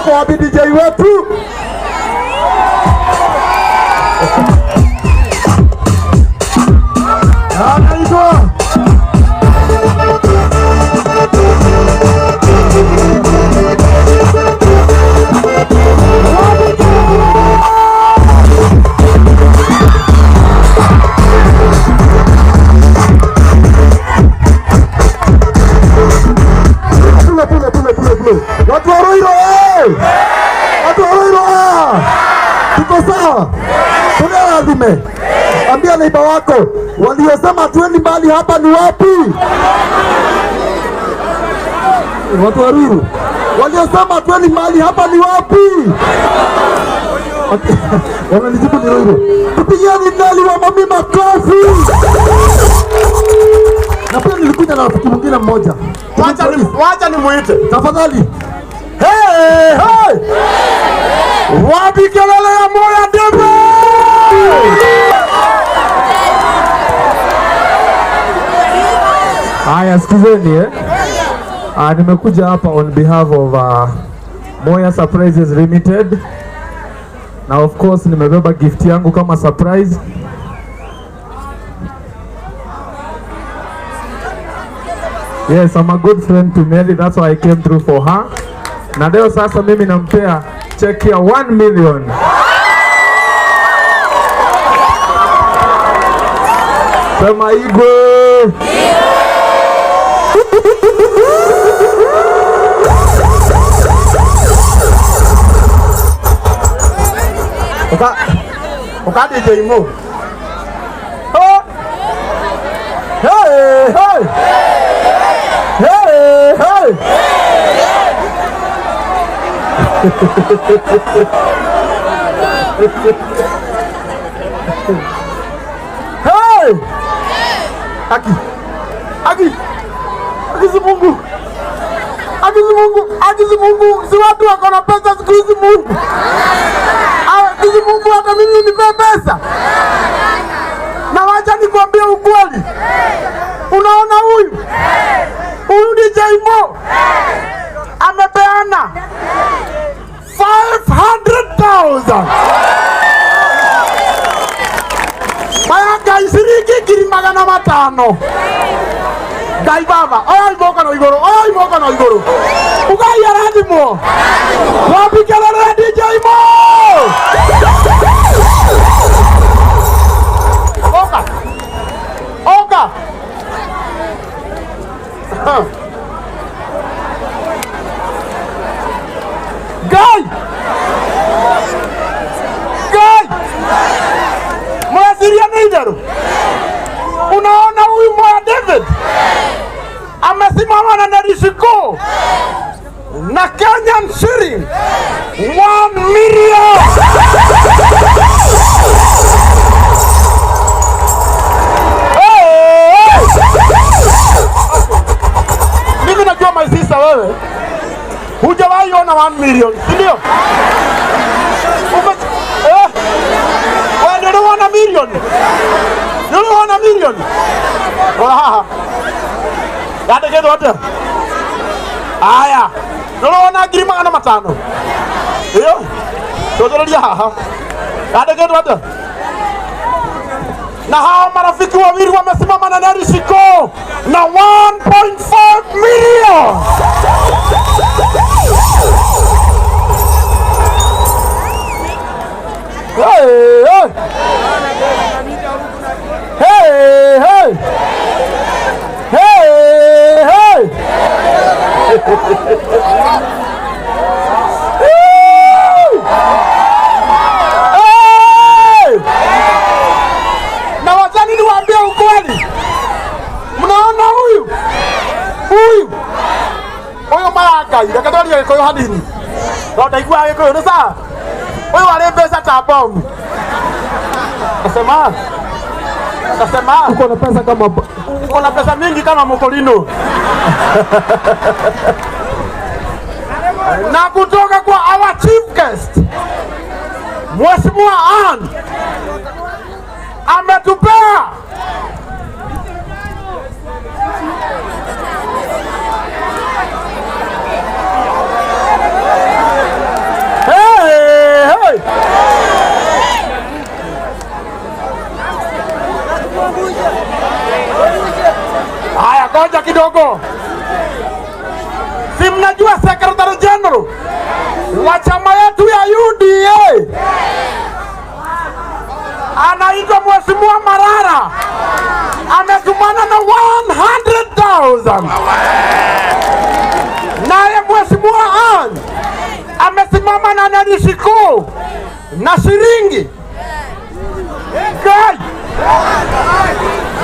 Ako wapi DJ wetu? Anaitwa Pule pule pule pule pule. Watu wa Ruiru eh! Watu wa Ruiru ah! Tuko sawa? Tunaadhime. Ambia neighbour wako waliosema tuendi mbali hapa ni wapi? Watu wa Ruiru waliosema tuendi mbali hapa ni wapi? Okay. Wananijibu ni Ruiru. Tupigieni Nelly wa Mami makofi. Na pia nilikuja na rafiki mwingine mmoja. Wacha nimuite. Tafadhali. Hey, hey! Wapi kelele ya Moya David? Haya, sikizeni eh. Nimekuja hapa on behalf of Moya Surprises Limited, na of course nimebeba gift yangu kama surprise. Yes, I'm a good friend to Nelly, that's why I came through for her. Na leo sasa mimi nampea check ya 1 million. Sema Igwe. Uka DJ Mo. Oh. Hey, hey. Hey, hey. Hey! Aki. Aki. Aki si Mungu. Aki si Mungu. Aki si Mungu. Si watu wako na pesa siku hizi Mungu. Aki si Mungu hata mimi nipe pesa. Na wacha nikwambie ukweli. Unaona huyu? Huyu DJ Mo amepeana 500,000. Maya isiriki ngiri magana matano. Ngai baba, oya imoko na iguru, oya imoko na iguru. Ugai arathimwo. Wapi kelele ya DJ Mo? Oka. Oka. Ngai. Ngai. Mwasiria ni itheru. Unaona huyu Moya David amesimama na Nelly Shiko na Kenyan shilling 1 million. Hey! Mimi najua my sister wewe hujawahi ona 1 million, si ndio? Wewe ndio una million. Ndio una million. Rora haha. Yandĩkĩtwo atĩa? Aya, nĩũrona ngiri magana matano? Ĩyo, cũthĩrĩria haha. Yandĩkĩtwo atĩa? Na hao marafiki wawili wamesimama na Nelly Shiko na 1.5 million. Hey, hey. Hey, hey. Hey, hey. Hey! Na wachani niwaambie ukweli. Mnaona huyu? Huyu. Huyu maraka, reke twarie Gĩkũyũ hanini. No ndaiguaga Gĩkũyũ nĩ sawa? Huyu arĩ mbeca ta bomu. Nasema? Nasema? Uko na pesa kama uko na pesa mingi kama Mokolino. Na kutoka kwa our chief guest Mheshimiwa Ann ametupea kidogo. Si mnajua Secretary General wa chama yetu ya UDA anaitwa Mheshimiwa Marara, ametumana na 100,000. Naye Mheshimiwa Ann amesimama na Narishiko na shilingi Gai.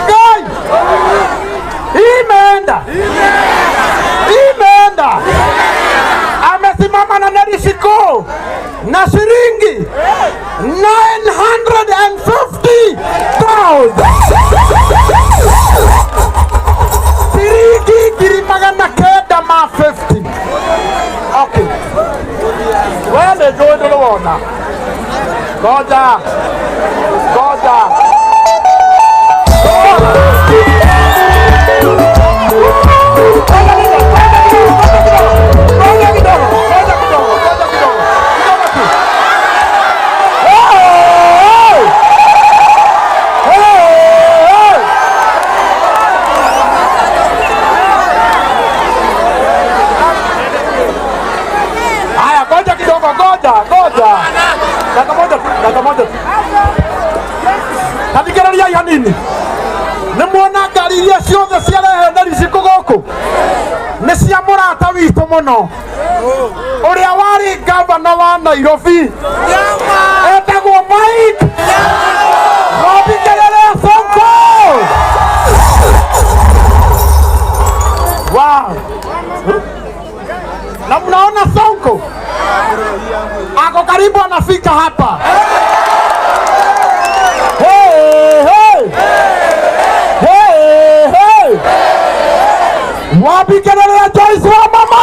Gai. Imeenda. Imeenda. Amesimama na Narishiko na shilingi 950,000. Shilingi 950. Okay. Wewe ndio ndio. Goja. Goja. Haya, goja kidogo, goja, goja. Dakika moja tu, dakika moja tu. Tathikĩrĩria hanini. Nĩ muona ngari iria ciothe ciarehe Nariciko gũkũ nĩ cia mũrata witũ mũno ũrĩa warĩ gavana wa Nairobi etagwo Mike Robi Kelele Sonko. Wow. Na mnaona Sonko ako karibu anafika hapa. Hey, hey. Hey, hey. Wapi kelele ya Joyce wa mama?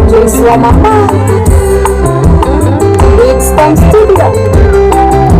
Joyce wa mama, Big Star Studio.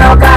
Mundu